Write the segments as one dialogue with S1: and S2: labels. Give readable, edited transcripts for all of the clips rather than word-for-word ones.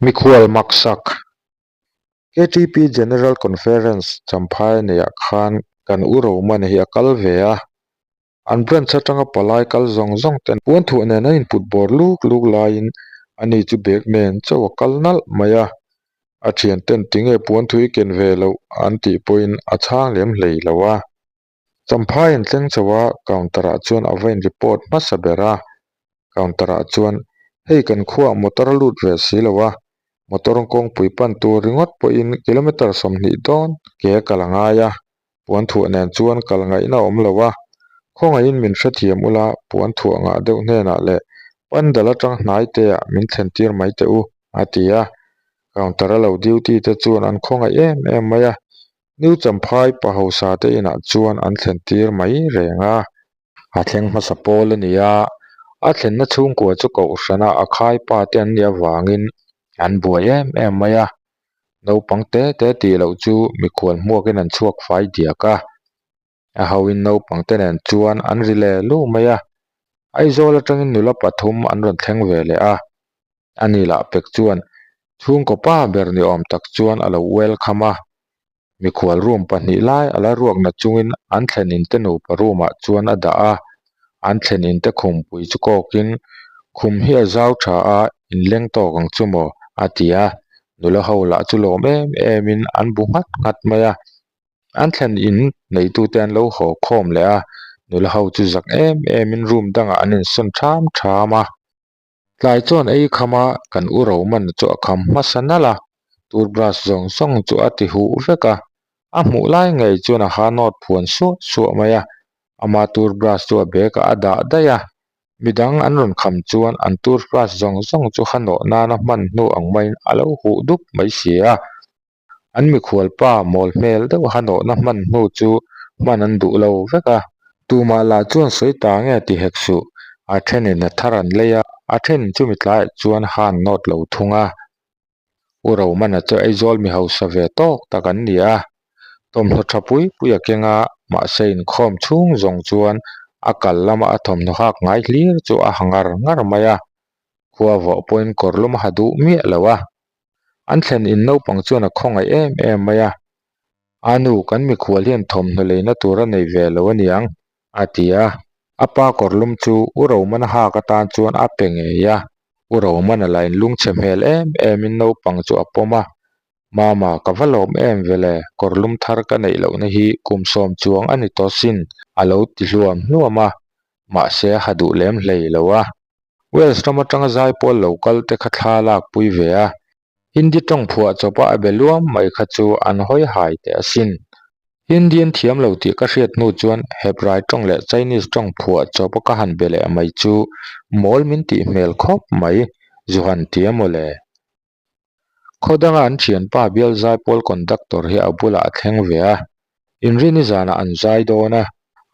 S1: Mikhual maksak, KTP General Conference Champhai neihah khan kan U Romana hi a kal ve a. An branch atanga palai kal zawng zawng ten puanthuah nen an input bawr luk luk laiin ani chu bag nen chauh a kal nalh mai a. A thian ten tinge puanthu i ken ve loh an tih pawhin a chhang lem hlei lo a. Champhai an thleng chho a, counter ah chuan a va in report hmasa ber a, counter ah chuan hei kan khuaah motor a lut ve si lo a, motor kawngpui pan tur ringawt pawhin kilometer 20 dawn ke a kal a ngai a, puan thuah nen chuan kal ngaihna a awm lo a, khawngaihin min hrethiam ula puan thuah ngah deuh hnenah leh pandal atang hnai te ah min thlen tir mai teh u a ti a, counter a lo duty te chuan an khawngaih em em mai a, New Champhai pa hausa te inah chuan an thlen tir mai reng a. A thleng hmasa pawl a ni a, a thlenna chhungkua chu kohhrana a khai pa te an nih avangin an buai em em mai a. Naupang te te tih loh chu mikhual hmuakin an chhuak fai diak a. A hoin naupang te nen chuan an ri leh luh mai a. Aizawl atangin nula pathum an rawn thleng ve leh a. Ani lah pek chuan chhungkaw pa ber ni awm tak chuan a lo welcome a. Mikhual room pahnih lai a la ruak na chungin an thlen in te nupa room ah chuan a dah a. An thlen in te khumpui chu kawkin khum hi a zau tha a, inleng tawk ang chu maw a ti a. Nula ho lah chu lawm em em in an bu nghat nghat mai a. An thlen in neitute an lo haw khawm leh a, nula ho chu zak em em in room dangah an insawn tham tham a. Tlai chuan ei kham a, kan u Roman chu a kham hmasa nalh a, toothbrush zawng zawng chu a ti huh vek a, a hmuh lai ngei chuan a ha nawt phuan suah suah mai a, ama toothbrush chu a bag ah a dah daih a, midang an rawn kham chuan an toothbrush zawng zawng chu ha nawh nana hman hnu ang maiin a lo huh dup mai si a. An mikhual pa mawl hmel deuh a nawhna hman hnu chu hman an duh lo vek a. Tumah lah chuan sawi ta nge ti hek suh. A thenin a thar an lei a, a then chumi tlaiah chuan han nawt lo thung a. U Romana chu Aizawl mi hausa ve tawk tak an ni a. Thawmhnaw tha pui pui a keng a, mahse inkhawm chhung zawng chuan a kal lama a thawmhnaw hak ngai hlir chu a ha ngar ngar mai a. Khua vawh pawhin kawr lum a ha duh miah lo a. An thlen in naupang chuan a khawngaih em em mai a, A nu, kan mikhual hian thawmhnaw leina tur a nei ve lo a niang, a ti a. A pa kawrlum chu U Romana hak atan chuan a pe ngei a. U Romana lah in lungchhe hmel em emin naupang chu a pawm a, Mama, ka va lawm em vele, kawrlum thar ka neih lohna hi kum sawm chuang a ni tawh sin, a lo ti hluam hluam a, mahse a ha duh lem hlei lo a. Wales ram atanga zaipawl lo kal te kha thla lak pui ve a, Hindi tawng phuah chawpa a be luam mai kha chu an hawi hai teh asin. Hindi an thiam lo tih ka hriat hnu chuan Hebrai tawng leh Chinese tawng phuah chawpa ka han be leh mai chu mawl min tih hmel khawp mai, zu han ti a mawle. Khaw danga an thianpa bial zaipawl conductor hi a bulah a thleng ve a, inrini zanah an zai dawn a,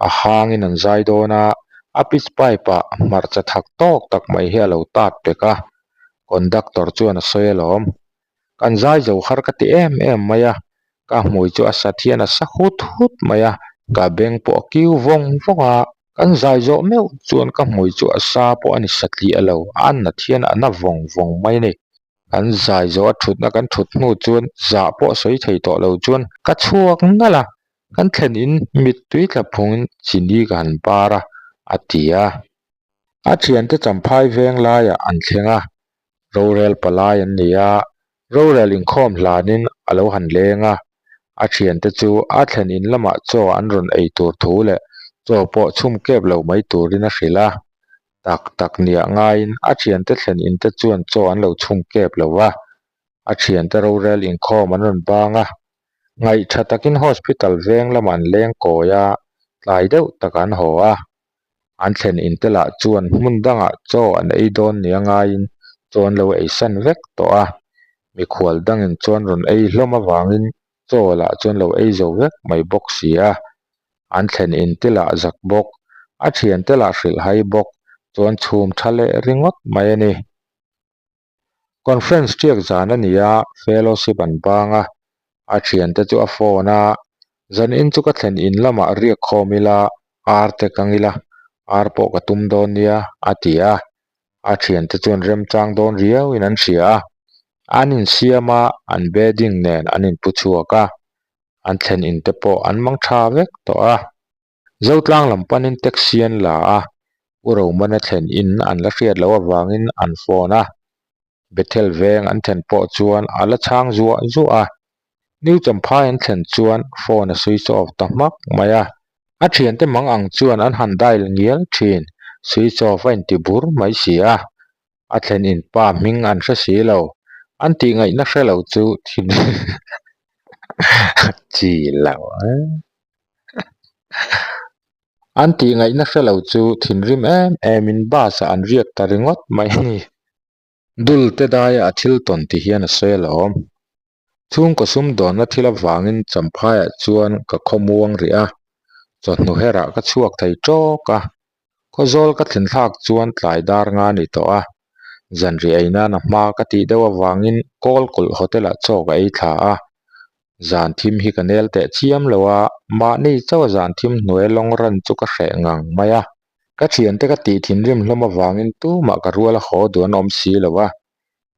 S1: a hangin an zai dawn a, a pitch pipe ah hmarcha thak tawk tak mai hi a lo tat pek a, conductor chuan a sawi alawm. Kan zai zo har ka ti em em mai a, ka hmui chu a sat hian a sa hut hut mai a, ka beng pawh a kiu vawng vawng a, kan zai zawh meuh chuan ka hmui chu a sa pawh a ni satliah lo, a nat hian a na vawng vawng mai a ni. Kan zai zawh a thutna kan thut hnu chuan zah pawh sawi thei tawh lo chuan ka chhuak nalh a, kan thlen in mittui tla phungin chini ka han bar a, a ti a. A thiante champhai veng laiah an thleng a, rorel palai an ni a, rorel inkhawm hlanin a lo han leng a, a thiante chu a thlen in lamah chaw an rawn ei tur thu leh chaw pawh chhum kep lo mai turin a hrilh a, tak tak niah ngaiin a thiante thlen in te chuan chaw an lo chhum kep lo va, a thiante rorel inkhawm an rawn bang a, ngaih tha takin hospital veng lamah an leng kawi a, tlai deuh tak an haw a. An thlen in te lah chuan hmun dangah chaw an ei dawn nia ngaiin chaw an lo ei san vek tawh a, mikhual dangin chuan rawn ei hlawm avangin chaw lah chuan lo ei zo vek mai bawk si a. An thlen in te lah zak bawk, a thian te lah hrilh hai bawk chuan chhum tha leh ringawt mai a ni. Conference tiak zan a ni a, fellowship an bang a, a thiante chu a phone a, Zanin chu ka thlen in lamah riak khawm ila, ar te kang ila, ar pawh ka tum dawn nia, a ti a. A thiante chuan remchang dawn riauin an hria a. An insiam a, an bedding nen an inpu chhuak a, an thlen in te pawh an mang tha vek tawh a. Zotlang lam panin taxi an la a, U Romana thlen in an la hriat loh avangin an phone a. Bethel veng an thlen pawh chuan a la chhang zuah zuah a. New Champhai an thlen chuan phone a switch off ta hmak mai a. A thiante mang ang chuan an han dial ngial thin, switch off a inti bur mai si a. A thlen in pa hming an hre si lo, an tih ngaihna hre lo chu thin chi lo An tih ngaihna hre lo chu thinrim em em in bus ah an riak ta ringawt mai a ni. Dul te daia a thil tawn ti hian a sawi alawm. Chhungkaw sumdawnna thil avangin Champhaiah chuan ka khawmuang rih a, chawhnu herah ka chhuak thei tawk a. Khawzawl ka thlen thlak chuan tlai dar nga ni tawh a, zanriah ei nan a hma ka tih deuh avangin Kawlkulh Hotel-ah chaw ka ei thla a. Zan thim hi ka nel teh chiam lo a, mahni chauha zan thim hnuai lawng ran chu ka hreh ngang mai a. Ka thiante ka tih thinrim hlawm avangin tumah ka rual a haw duh an awm si lo a,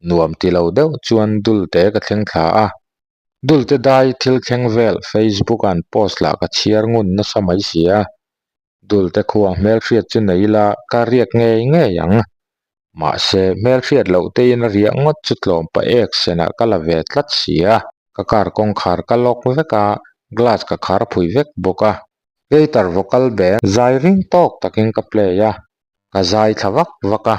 S1: Nuam ti lo deuh chuan Dulte ka thleng thla a. Dulte dai thil thleng vel Facebook ah an post lah ka chhiar ngun nasa mai si a. Dulte khua hmelhriat chu nei ila ka riak ngei ngei ang. Mahse, hmelhriat loh tein a riah ngawt chu tlawm pa ek senah ka la ve tlat si a. Ka car kawngkhar ka lock vek a, glass ka khar phui vek bawk a. Guitar vocal band zai ring tawk takin ka play a, ka zai thla vak vak a.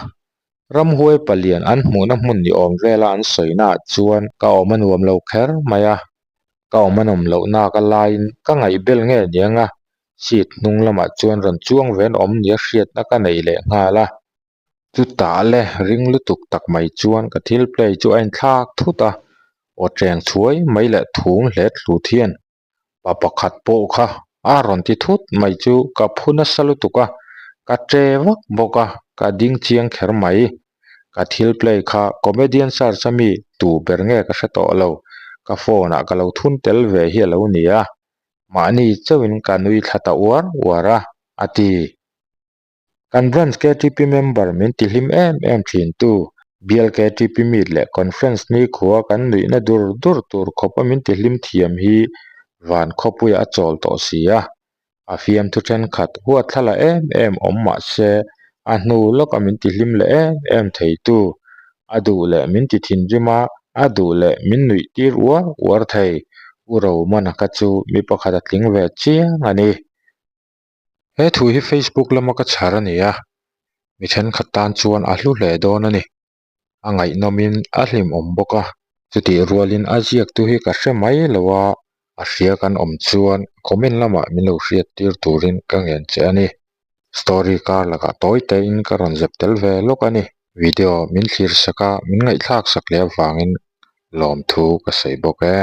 S1: Ramhuai palian an hmuhna hmun ni awm vela an sawinaah chuan ka awm a nuam lo kher mai a, ka awm a nawm loh nak a laiin ka ngaihbel nge niang a, seat hnung lamah chuan rawn chuang ve an awm nia hriatna ka nei leh nghal a. Chutah le ring lutuk tak mai chuan ka thil play chu a inthlak thut a, aw cheng chhuai mai leh thum hlet hlut hian Pa pakhat pawh kha a rawn ti thut mai chu ka phu nasa lutuk a, ka che vak bawk a, ka ding chiang kher mai. Ka thil play kha comedian search a mi tu ber nge ka hre tawh lo, ka phone ah ka lo thun tel ve hi a lo ni a, mahni chauhin ka nui thla ta uar uar a, a ti. Kan Branch KTP member min tihlim em em thin tu, Bial KTP meet leh Conference nikhua kan nuihna dur dur tur khawpa min tihlim thiam hi van khawpuiah a chawl tawh si a. A fiamthu thenkhat huatthlala em em awm mah se a hnu lawka min tihlim leh em em thei tu, a duh leh min ti thinrim a, a duh leh min nuih tir uar uar thei. U Romana kha chu mi pakhat a tling ve chiang a ni. He thu hi Facebook lama ka chhar a ni a, mi thenkhat tan chuan a hlu hle dawn a ni. A ngaihnawmin a hlimawm bawk a, chutih rualin a ziaktu hi ka hre mai lo a, a hria kan awm chuan comment lamah min lo hriat tir turin ka ngen che a ni. Story kar lakah tawi tein ka rawn zep tel ve lawk a ni. Video min thlir sak a, min ngaihthlak sak leh avangin lawmthu ka sawi bawk e.